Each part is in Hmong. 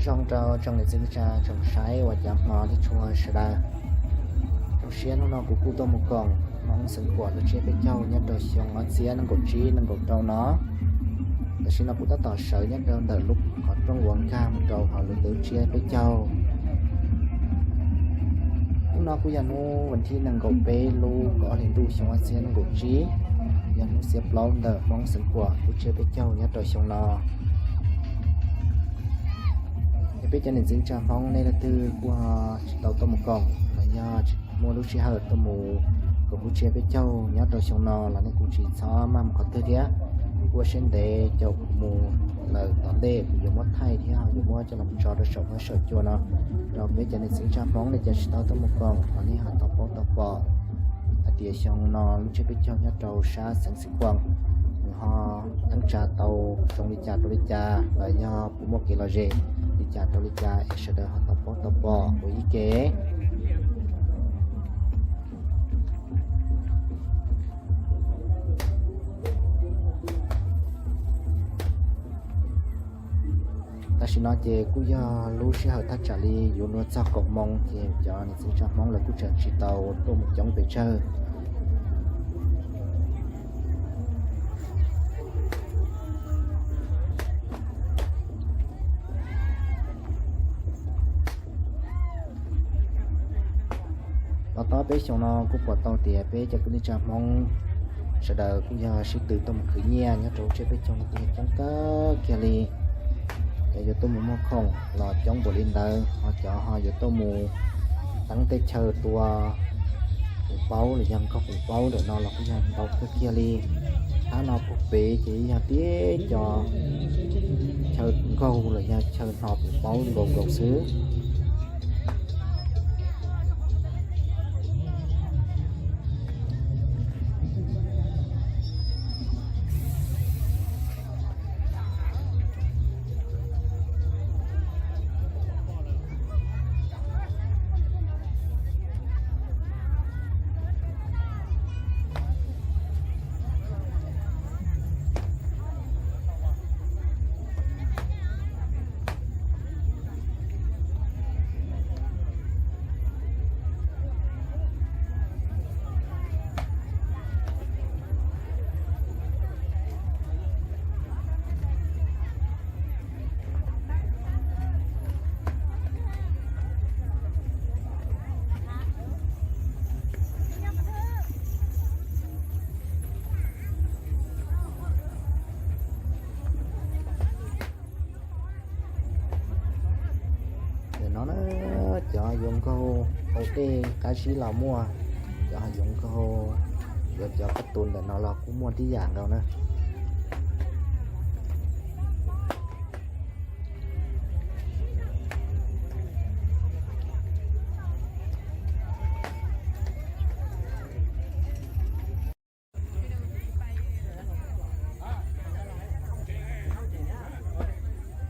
Zoo rau tsoom niam txiv kwv tij neej tsa tsoom saib uas cov hmov thiab tshua sawv daws. Zoo siab hnub no kuv kuj tuaj mus koom Hmoob Xeev Khuam lub tsiab peb caug nyob rau xyoo ob txhiab nees nkaum tsib nees nkaum rau no. Tam sim no kuv tab tom sawv nyob rau ntawm lub qhov rooj uas nkag mus rau hauv lub tsiab peb caug. Hnub no kuj yog hnub vas thib nees nkaum peb lub kaum ob hli ntuj xyoo ob txhiab nees nkaum tsib, yog hnub xiab plaub ntawm Hmoob Xeev Khuam lub tsiab peb caug nyob rau xyoo no. Yog peb cov niam txiv tsa Hmoob nej leej twg kuj ho tsis tau tuaj mus koom los yog tsis muaj lub sij hawm tuaj mus koom lub tsiab peb caug nyob rau xyoo no los nej kuj tsis txhob maj mus qhov twg thiab. Kuj ua siab ntev caum kuv mus lawm tom ntej kuv yuav muab thaij thiab ho yuav muab coj los tso rau saum huab saum cua no rau peb cov niam txiv tsa Hmoob nej cov tsis tau tuaj mus koom los nej ho tau paub tau pom hais tias xyoo no lub tsiab peb caug nyob rau sab xeev Xeev Khuam nws ho teeb tsa tau zoo li cas rau li cas los yog puas muaj kev lom zem li cas rau li cas es sawv daws ho tau paub tau pom ua ib ke. Tam sim no ces kuj yog lub sij hawm thaj tsam li yuav luag txog kaum moos ces cov niam txiv tsa Hmoob lawv kuj tseem tsis tau tuaj mus coob pes tsawg. Los tau peb xyoos no kuj pom tau tias peb cov kwv tij neej tsa Hmoob sawv daws kuj yog sib tw tuaj mus khwv nyiaj nyob rau tsiab peb caug no kuj yog coob kawg kiag li. Cov yuav tuaj mus muag khoom los coob npaum li ntawd, ho cov ho yuav tuaj mus teeb tej chaw tua pum paub los yog nkaug pum paub ntawm no los kuj yog ntau kawg kiag li. Thab no puag pem ces yog tib co chaw nkaug los yog chaw hno pum paub nkaus nkaus xwb. Ntawm no na, cov yuav nkaug hauv dej qab zib los muaj, cov yuav nkaug, yuav cov kab tus ntawm no los kuj muaj tib yam nkaus na.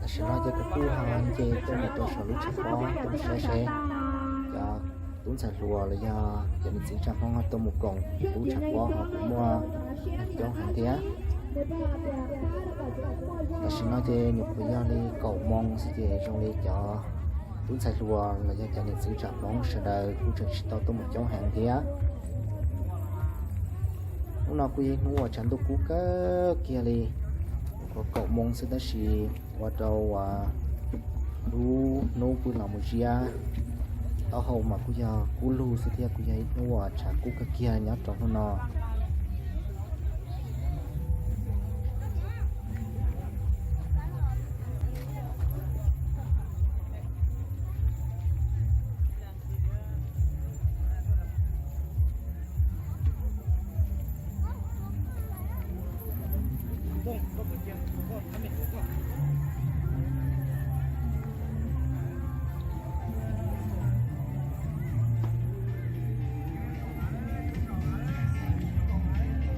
Tam sim no ces kuv kuj ho nce tuaj mus rau saum lub tshav pob tuaj saib seb cov tub ntxhais hluas los yog cov niam txiv tsa Hmoob ho tuaj mus koom lub tshav pob ho puas muaj coob heev thiab. Tam sim no ces nyuam qhuav yog li kaum moos xwb ces zoo li cov tub ntxhais hluas los yog cov niam txiv tsa Hmoob sawv daws kuj tseem tsis tau tuaj mus coob heev thiab. Hnub no kuj yog ib hnub uas tshav ntuj kub kawg kiag li, nyuam qhuav kaum moos xwb tab sis ua rau lub hnub kuj los mus ziab, taub hau mas kuj yog kub lug xwb thiab kuj yog ib hnub uas tshav kub kawg kiag nyob rau hnub no.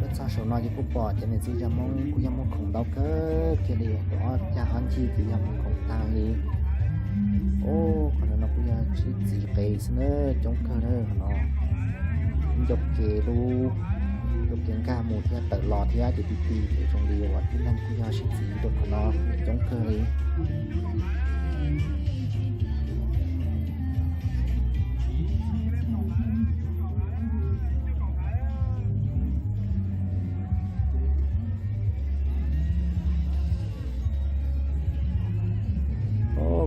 Tuaj txog saum no ces kuj pom cov niam txiv tsa Hmoob kuj yog muag khoom ntau kawg kiag li, rau ob cag ob ncig ces yog muag khoom tag li. Qhov no kuj yog sib txiv qe xwb na, coob kawg na no. Ncauj ke lub Tuaj kev nkag mus thiab tawm los thiab ces ti ti ces zoo li uas tib neeg kuj yog sib txiv rau qhov no coob kawg li.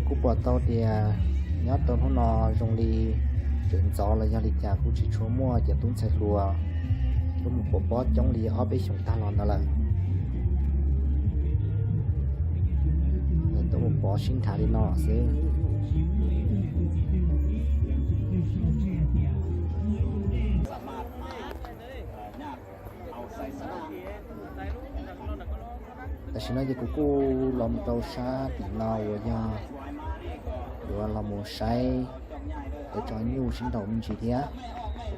Kuv pom tau tias nyob rau hnub no zoo li tseem ntxov los yog li cas kuj tsis tshua muaj cov tub ntxhais hluas tuaj mus pov pob coob li ob peb xyoos tag los ntawd lawm. Tuaj mus pov sib nrhav li no xwb. Tam sim no ces kuv kuj los mus rau sab tim no uas yog yuav los mus saib lawv tso nyuj sib nraus me ntsis thiab.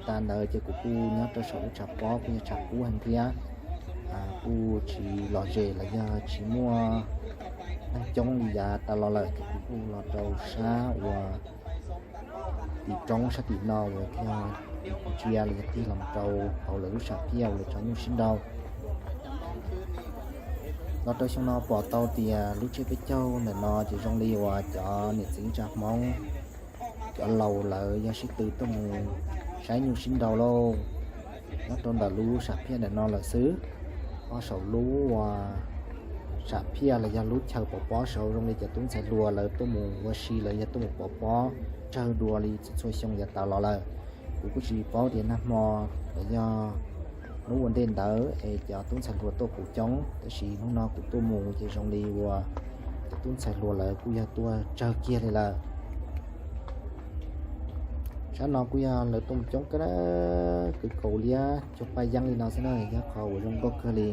Tag ntawd ces kuv kuj nyob rau saum lub tshav pob kuj yog tshav kub heev thiab, kuj tsis lom zem los yog tsis muaj neeg coob li yav tas los lawm ces kuv kuj los rau sab uas tim roob sab tim no uas yog ntsia los yog tig los rau hauv lawv lub sam phiaj uas lawv tso nyuj sib nraus. Los rau xyoo no pom tau tias lub tsiab peb caug ntawm no ces zoo li uas cov niam txiv tsa Hmoob, cov laus lawv yog sib tw tuaj mus saib nyuj sib nraus lauj. Nyob rau ntawm lub sam phiaj ntawm no lawm xwb. Ho saum lub uas sam phiaj los yog lub chaw pov pob saud zoo li cov tub ntxhais hluas lawv tuaj mus ua si los yog tuaj mus pov pob tsawg dua li txhua txhua xyoo yav tas los lawm. Kuv kuj tsis paub tias nag hmo los yog hnub ua ntej ntawd es cov tub ntxhais hluas tuaj puv coob, tab sis hnub no kuv tuaj mus ces zoo li uas cov tub ntxhais hluas lawv kuj yog tuaj tsawg kiag li lawm. Sab no kuj yog lawv tuaj mus coob kawg, kwv kaus liab cuag paj yeeb li no xwb na, yog qhov uas zoo nkauj kawg li.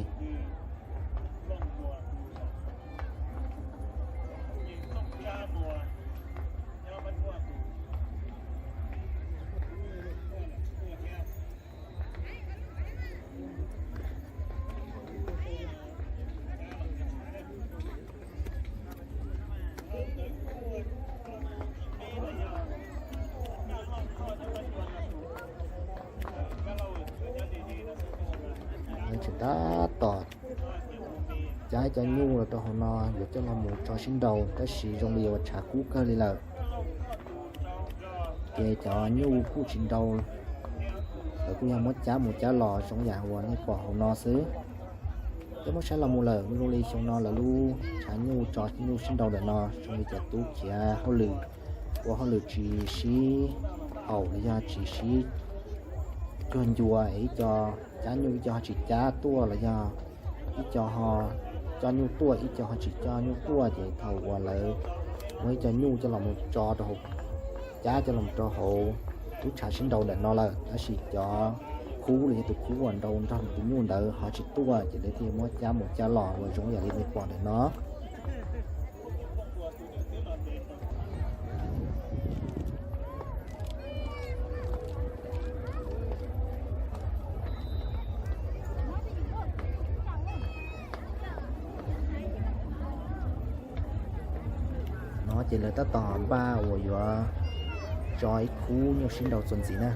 Tseem tab tom cab cov nyuj los rau hauv no yuav coj los mus tso sib nraus, tab sis zoo li uas tshav kub kawg li lawm. Ces cov nyuj kuj tsis nraus, lawv kuj yog muab cab mus cab los zoo yam uas nej pom hauv no xwb. Twb muab saib los mus lawm, zoo li xyoo no lawv lub tshav nyuj tso nyuj sib nraus ntawm no zoo li cov tub khiav hauj lwm, ua hauj lwm tsis sib haum los yog tsis sib cuag ncua es ib co cab nyuj ib co ho tsis cab tuaj los yog ib co ho coj nyuj tuaj ib co ho tsis coj nyuj tuaj, ces thaum uas lawv muab ib co nyuj coj los mus tso rau hauv, cab coj los rau hauv lub tshav sib nraus ntawm no lawm, tab sis cov khub los yog tus khub uas nraus nrog tus nyuj ntawd ho tsis tuaj, ces lawv thiaj muab cab mus cab los uas zoo yam li nej pom ntawm no. No ces lawv tab tom npaj uas yuav tso ib khub nyuj sib nraus txuas ntxiv na.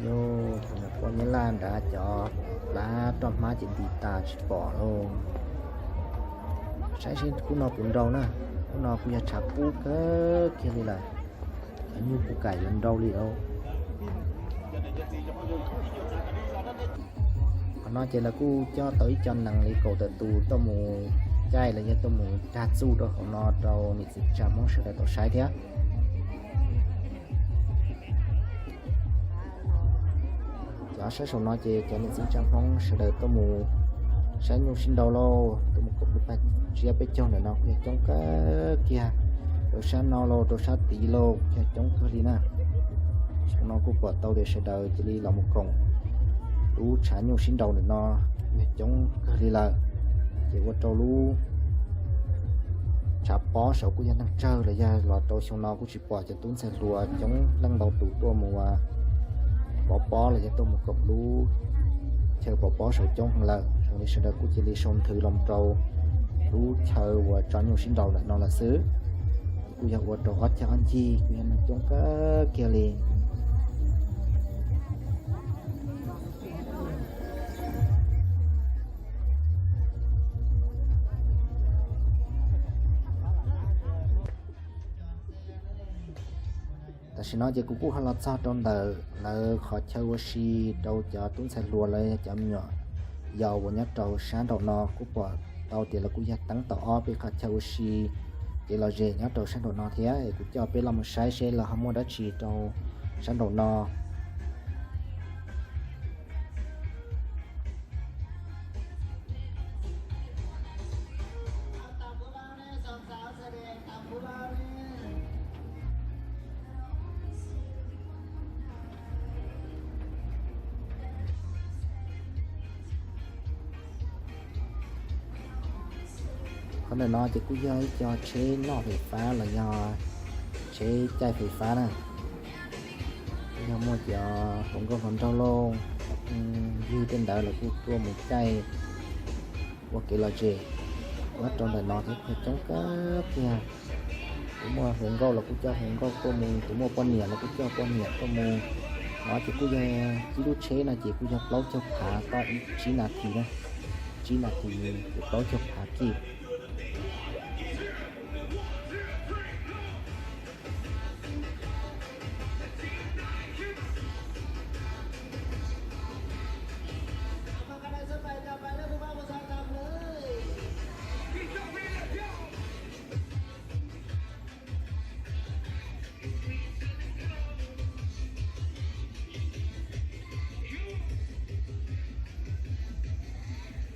Yog tus niam poj nyab laj nrad cov plab roj hmab ces nti tas tsis pom lauj. Saib seb khub no puas nraus na, khub no kuj yog tshav kub kawg kiag li lawm, cov nyuj kuj kam yuav nraus li lauj. Qhov no ces lawv kuj coj tau ib co nees li kaum tawm tus tuaj mus caij los yog tuaj mus dag txuj rau hauv no rau niam txiv tsa Hmoob sawv daws tau saib thiab. Cov saib saum no ces cov niam txiv tsa Hmoob sawv daws tuaj mus saib nyuj sib nraus lauj, tuaj mus koom lub paj tsiab peb caug ntawm no kuj yog coob kawg kiag, rau sab no lauj rau sab tid lauj yog coob kawg li na. Xyoo no kuj pom tau tias sawv daws cia li los mus koom lub tshav nyuj sib nraus ntawm no yog coob kawg li lawm, ces ua rau lub tshav pob saud kuj yog neeg tsawg los yog los rau xyoo no kuj tsis pom cov tub ntxhais hluas coob leej ntau tus tuaj mus pov pob los yog tuaj mus koom lub chaw pov pob saud coob heev lawm, zoo li sawv daws kuj cia li sau nthwv los rau lub chaw uas tso nyuj sib nraus ntawm no lawm xwb. Kuj yog ua rau ob cag ob ncig kuj yog neeg coob kawg kiag li. Tam sim no ces kuv kuj ho los txog rau ntawm lawv qhov chaw ua si rau cov tub ntxhais hluas los yog cov me nyuam yaus uas nyob rau sab nraum no. Kuj pom tau tias lawv kuj yog teeb tau ob peb qhov chaw ua si kev lom zem nyob rau sab nraum no thiab. Kuv coj peb los mus saib seb lawv ho muaj dab tsi rau sab nraum no. Qhov ntawm no ces kuj yog ib co tsheb noj fais fab los yog tsheb caij fais fab na. Kuj yog muaj cov hluas nkauj hluas nraug lauj, ywg tej ntawd lawv kuj tuaj mus caij ua kev lom zem nyob rau ntawm no thiab, coob kawg kiag. Tus muaj hluas nkauj los kuj coj hluas nkauj tuaj mus, tus muaj poj niam los kuj coj poj niam tuaj mus. No ces kuj yog ib lub tsheb no ces kuj yog plaub caug phav toj ib tsib nas this na, tsib nas this ces plaub caug phav kij.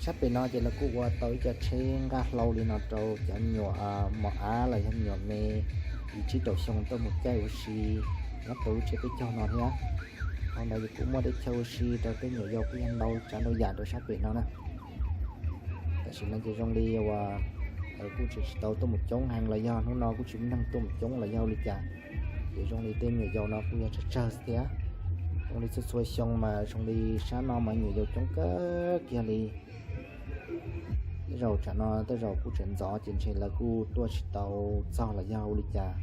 Sab pem no ces lawv kuj ua tau ib co tsheb nqaj hlau li no rau cov me nyuam mos ab los yog me nyuam me, yim tsib rau xyoo tuaj mus caij ua si nyob rau lub tsiab peb caug no thiab. Hauv ntawd kuj muaj tej chaw ua si rau tej me nyuam yaus kuj yog ntau tsav ntau yam rau sab pem no na. Tam sim no ces zoo li uas lawv kuj tseem tsis tau tuaj mus coob heev los yog hnub no kuj tsis muaj neeg tuaj mus coob los yog ua li cas, ces zoo li tej me nyuam yaus no kuj yog tsawg tsawg thiab. Zoo li txhua txhua xyoo mas zoo li sab no mas me nyuam yaus coob kawg kiag li. Tej zaum tsam no tej zaum kuj tseem ntxov ces ntshe lawv kuj tuaj tsis tau txog los yog ua li cas.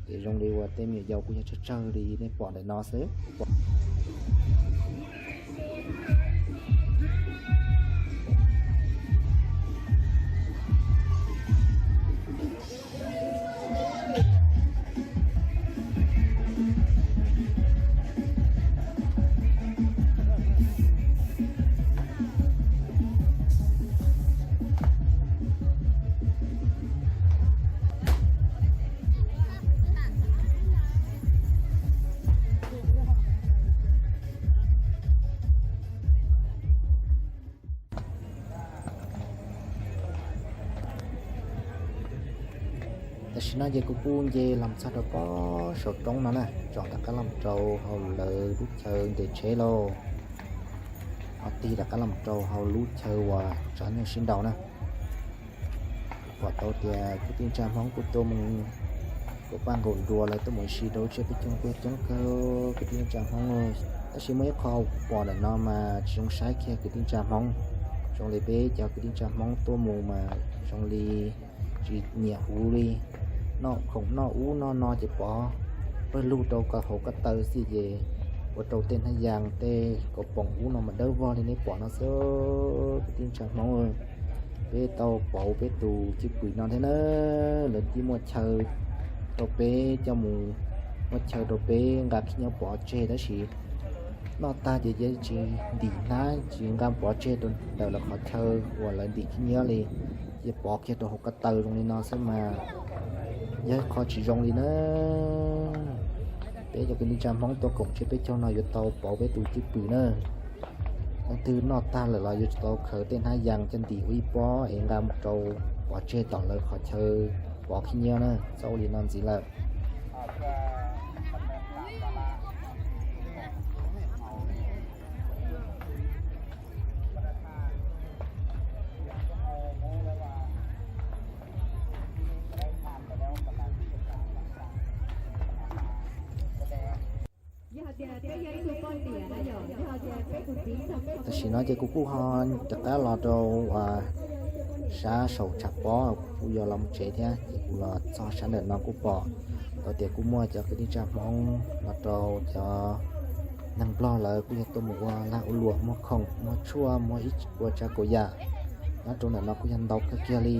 Ces zoo li uas tej me nyuam yaus kuj yog tsawg tsawg li nej pom ntawm no xwb. Tam sim no ces kuv kuj nce los txog rau pob saum roob no na, tsom rov qab los rau hauv lawv lub chaw ntes tsheb lauj. Ho tig rov qab los rau hauv lub chaw uas tsav nyuj sib nraus na. Pom tau tias kwv tij neej tsa Hmoob kuj tuaj mus, kuj paj nkaus nruas lawv tuaj mus ua si rau lub tsiab peb caug kuj coob kawg kwv tij neej tsa Hmoob. Tab sis muaj ib qho kuv pom ntawm no mas tsis zoo saib kiag kwv tij neej tsa Hmoob. Zoo li peb cov kwv tij neej tsa Hmoob tuaj mus mas zoo li tsis nyiam huv li, noj khoom noj ub noj no ces pov pawg lug rau hauv ko taw xwb ces ua rau tej hnab yas tej kaus poom ub no mas dawb vog li nej pom no xwb kwv tij neej tsa Hmoob. Peb tau pauv peb tus cwj pwm no thiab na, lawv thiaj muaj chaw rau peb coj mus, muaj chaw rau peb nqa khib nyiab pov tseg tab sis noj tag ces tsis ntim hnab tsis nqa pov tseg rau ntawm lawv qhov chaw uas lawv ntim khib nyiab li, ces pov kiag rau hauv ko taw zoo li no xwb mas yog ib qho tsis zoo li na. Peb cov kwv tij neej tsa Hmoob tuaj koom tsiab peb caug no yuav tau pauv peb tus cwj pwm na. Leej twg noj tag lawm los yuav tsum tau khaws tej hnab yas coj ntim ua ib pob es nqa mus rau pov tseg tom lawv qhov chaw pov khib nyiab na, txhob ua li no ntxiv lawm. Tam sim no ces kuv kuj ho rov qab los rau sab saum tshav pob, kuv yog los mus tsev thiab ces kuv los txog sab ntawm no kuj pom tau tias kuj muaj cov kwv tij neej tsa Hmoob los rau cov neeg Nplog lawv kuj yog tuaj mus ua lag ua luam muag khoom muag tshuaj muag ib puas tsav kaus yam nyob rau ntawm no kuj yog ntau kawg kiag li.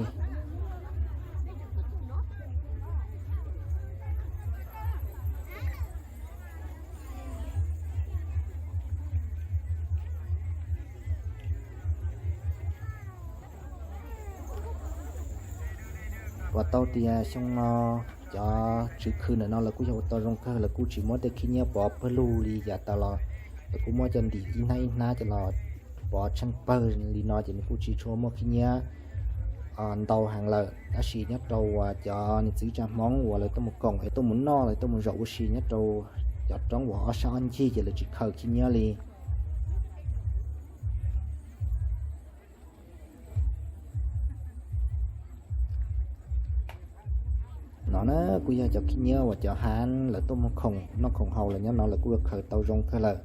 Pom tau tias xyoo no cov tswv khw ntawm no lawv kuj yog ua tau zoo kawg, lawv kuj tsis muab tej khib nyiab pov pawg lug li yav tas los, lawv kuj muab cov ntim ib hnab ib hnab coj los pov tsheej pawg li no ces nws kuj tsis tshua muaj khib nyiab ntau heev lawm. Tab sis nyob rau uas cov niam txiv tsa Hmoob uas lawv tuaj mus koom es tuaj mus noj, lawv tuaj mus zaum ua si nyob rau cov roob uas ob sab ob ncig ces lawv tsis khaws khib nyiab li. No na kuj yog cov khib nyiab uas cov hab lawv tuaj mus khoom noj khoom haus lawm, nyob no lawv kuj khaws tau zoo kawg lawm.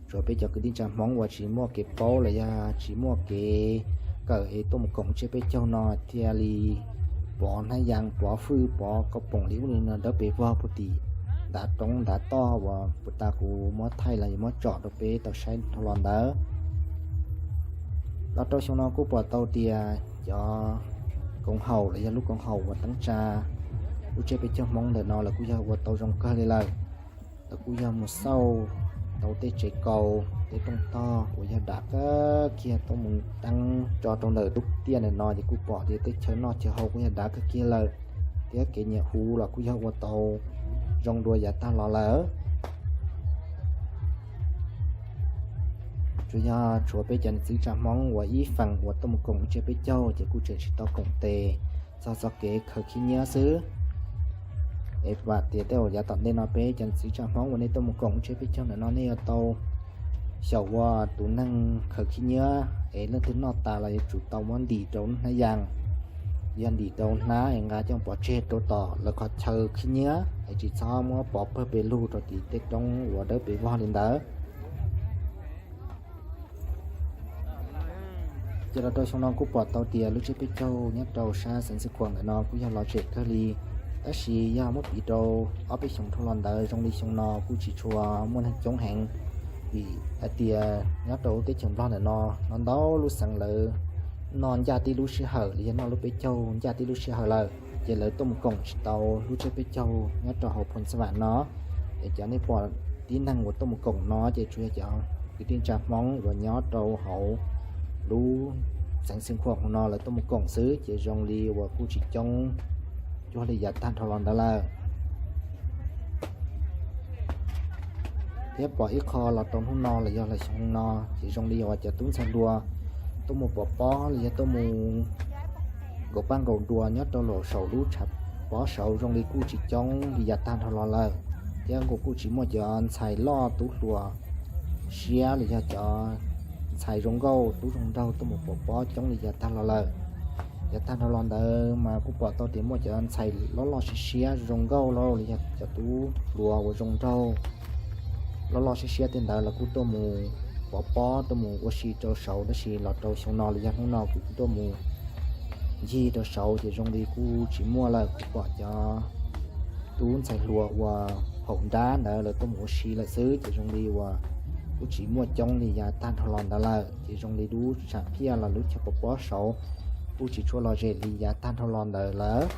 Tsuas peb cov kwv tij tsa Hmoob uas tsis muaj kev paub los yog tsis muaj kev kawm es tuaj mus koom tsiab peb caug no thiaj li pov hnab yas, pov fwj, pov kauj poom li ub li no dawb pes vog puag tim ntav roob ntav toj uas puag ta kuv muab thaij los yog muab tsom rau peb tau saib dhau los ntawd. Los rau xyoo no kuj pom tau tias cov koom haum los yog lub koom haum uas teeb tsa lub tsiab peb caug Hmoob ntawm no lawv kuj yog ua tau zoo kawg li lawm. Lawv kuj yog mus xauj tau tej tsev kaus tej rooj tog uas yog dav kawg kiag tuaj mus teeb tso rau ntawm lub tiaj ntawm no ces kuj pom tias tej chaw noj chaw haus kuj yog dav kawg kiag lawm, thiab kev nyiam huv los kuj yog ua tau zoo dua yav tag los lawm. Tsuas yog tshuav peb cov niam txiv tsa Hmoob uas ib feem uas tuaj mus koom tsiab peb caug ces kuj tseem tsis tau koom tes txog txoj kev khaws khib nyiab xwb. Es vam tias tej uas yav tom ntej no peb cov niam txiv tsa Hmoob uas nej tuaj mus koom tsiab peb caug ntawm no nej yuav tau xyaum ua tus neeg khaws khib nyiab es leej twg noj tas los yuav tsum tau muab ntim rau hnab yas, yog ntim rau hnab es nqa coj pov tseg rau tom lawv qhov chaw khib nyiab es tsis txhob muab pov pawg pes lug rau tim tej roob uas dawb pes vog li ntawd. Ces los rau xyoo no kuj pom tau tias lub tsiab peb caug nyob rau sab xeev Xeev Khuam ntawm no kuj yog lom zem kawg li. Tab sis yog muab piv rau ob peb xyoos dhau los ntawd zoo li xyoo no kuj tsis tshua muaj neeg coob heev, vim hais tias nyob rau teb chaws Nplog ntawm no no ntau lub xeev lawv noj ncaj tib lub sij hawm los yog noj lub peb caug ncaj tib lub sij hawm lawm, ces lawv tuaj mus koom tsis tau lub tsiab peb caug nyob rau hauv Phoo Xab Vam no. Es cov nej pom tib neeg uas tuaj mus koom no ces tsuas yog cov kwv tij tsa Hmoob uas nyob rau hauv lub xeev Xeev Khuam no lawv tuaj mus koom xwb, ces zoo li uas kuj tsis coob cuag li yav tag dhau los ntawd lawm. Thiab pom ib qho los rau hnub no los yog lawm xyoo no ces zoo li uas cov tub ntxhais hluas tuaj mus pov pob los yog tuaj mus nkaum paj nkaum dua nyob rau saum lub tshav pob saud zoo li kuj tsis coob li yav tag dhau los lawm, thiab nkaus kuj tsis muaj cov ntxhais loj tub hluas siab los yog cov ntxhais zoo nkauj tub zoo nraug tuaj mus pov pob coob li yav tag los lawm. Yav tag dhau los ntawd mas kuj pom tau tias muaj cov ntxhais loj loj siab siab zoo nkauj los yog cov tub hluas uas zoo nraug loj loj siab siab tej ntawd los kuj tuaj mus pov pob tuaj mus ua si rau saud, tab sis los rau xyoo no los yog hnub no kuv tuaj mus ncig rau saud ces zoo li kuj tsis muaj lawm, kuj pom cov tub ntxhais hluas uas haum nrab ntawd lawv tuaj mus ua si lawm xwb, ces zoo li uas kuj tsis muaj coob li yav tag dhau los ntawd lawm, ces zoo li lub tshav phiaj los lub chaw pov pob saud kuj tsis tshua lom zem li yav tag dhau los ntawd lawm.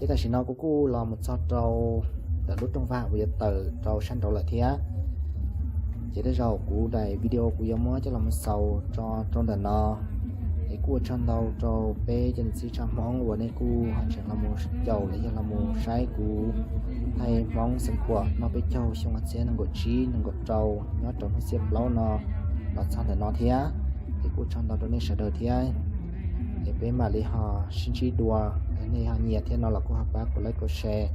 Ces tam sim no kuv kuj los mus txog rau ntawm lub rooj vag uas yuav tawm rau sab nraud lawm thiab. Ces tej zaum kuv daim video kuv yuav muab coj los mus xaus tso rau ntawm no. Es kuj ua tsaug ntau rau peb cov niam txiv tsa Hmoob uas nej kuj tseem los mus caum los yog los mus saib kuv thaij Hmoob Xeev Khuam noj peb caug xyoo ob txhiab nees nkaum tsib nees nkaum rau nyob rau hnub xiab plaub no los txog ntawm no thiab. Es kuj tsaug ntau rau nej sawv daws thiab. Es peb mam li ho sib ntsib dua. Nej ho nyiam thiab no los kuj ho pab kuv like, kuv share,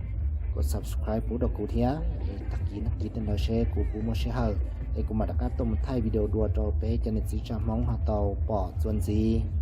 kuv subscribe pub rau kuv thiab. Es tag kis tag kis tej ntawd seb kuv puas muaj sij hawm es kuv mam rov qab tuaj mus thaij video dua rau peb cov niam txiv tsa Hmoob ho tau pom txuas ntxiv.